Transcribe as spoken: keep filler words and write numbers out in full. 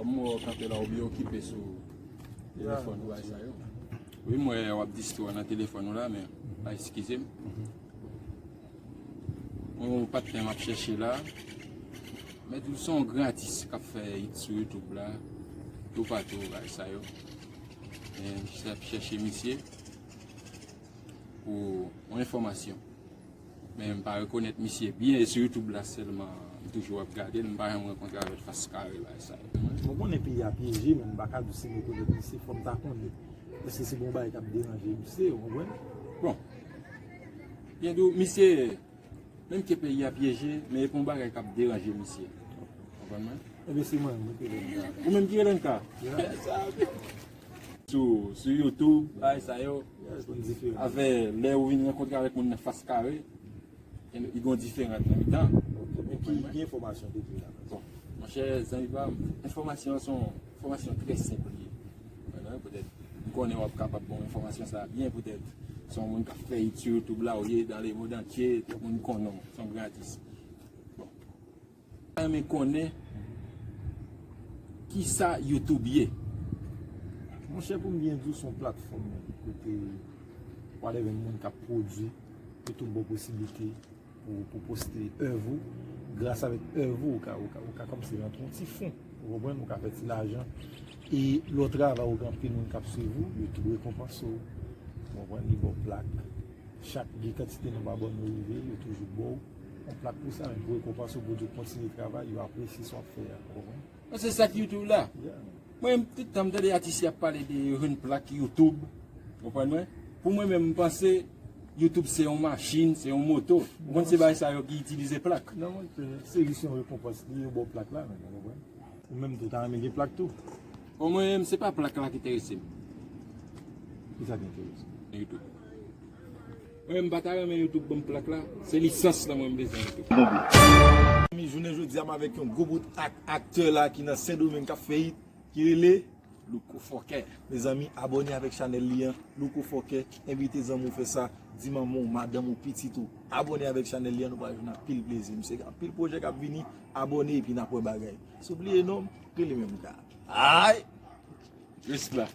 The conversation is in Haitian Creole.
Kòm w kanpe la, ou byen okipe sou telefòn ou, bagay sa yo. Wi, m wè w ap distrè w nan telefòn ou la, men pa eskize m. Yon patnè m ap chèche la. Mèt ou se yon gran atis k ap fè hit sou YouTube la. Toupatou, bagay sa yo. Men m ap chèche misye pou yon enfòmasyon. Men m pa rekonèt misye byen, e sou YouTube la sèlman m toujou ap gade l, m pa janm rankontre avè l fas kare, bagay sa yo. Mwen konnen peyi a pyeje, men m pa ka di w si m rekonèt misye, fò m ta konnen. Èske se pa yon bagay k ap deranje misye, ou konprann? Bon. Byen di w, misye, menm ke peyi a pyeje, men e pa yon bagay k ap deranje misye. Konprann mwen? Ebyen, se mwen, mwen ki rele Lenka. Ou menm ki rele Lenka? Yeah. Sou, sou YouTube, bagay sa yo. Yeah, se yon diferan. Avè lè ou vin rankontre avèk moun nan fas kare, li gen yon diferan nan mitan. Ok, men ki, ki enfòmasyon w te di la? Bon, monchè, zanmi pa m, enfòmasyon an se yon enfòmasyon trè senp li ye. Wè, non, petèt, m konnen w ap kapab ban m enfòmasyon sa a byen, petèt, se yon moun k ap fè hit sou YouTube la, ou ye dans le monde entier, tout moun konnen w, se yon gran atis. Bon. Mwen renmen konnen kisa YouTube ye. Monchè, pou m byen di w, se yon platfòm kote w ale jwenn moun k ap pwodui, YouTube ba w posiblite pou, pou poste èv ou. Gras avèk èv ou, ou ka, ou ka, ou ka kòmanse rantre yon ti fon. Ou konprann? Ou ka fè ti lajan. E lè w travay, ou gen anpil moun k ap swiv ou, YouTube rekonpanse w. Ou konprann? Li ba w plak. Chak gen kantite nonb abòne ou rive, yo toujou ba w yon plak pou sa, men pou rekonpanse w, pou di w kontinye travay, yo apresye sa w ap fè a, ou konprann? Bon, se sa k YouTube la. Yeah, man. Mwen menm, tout tan m tande atis y ap pale de yo jwenn plak YouTube, konprann mwen? Pou mwen menm, m panse YouTube se yon machin, se yon moto. Ou konn se bagay sa yo ki itilize plak. Non, mwen, se, se jis yon rekonpans li, yo ba w plak la, men, ou konprann? Ou menm tou, ta renmen gen plak tou? Bon, mwen menm, se pa plak la ki enterese m. Kisa ki enterese w? YouTube. Mwen menm, m pa ta renmen YouTube ban m plak la. Se lisans lan mwen m bezwen YouTube. Mezanmi, jounen jodi a, m avèk yon gwo bout ak aktè la ki nan Sendomeng k ap fè hit, ki rele Louko Fòkè. Mezanmi, abòne avèk chanèl li an, Louko Fòkè. Envite zanmi w fè sa, di manman w, madanm ou, pitit ou. Abòne avèk chanèl li an, nou pral jwenn anpil plezi. Misye gen anpil pwojè k ap vini, abòne epi n ap wè bagay. Si w bliye non m, rele menm ka. Ay! Res la.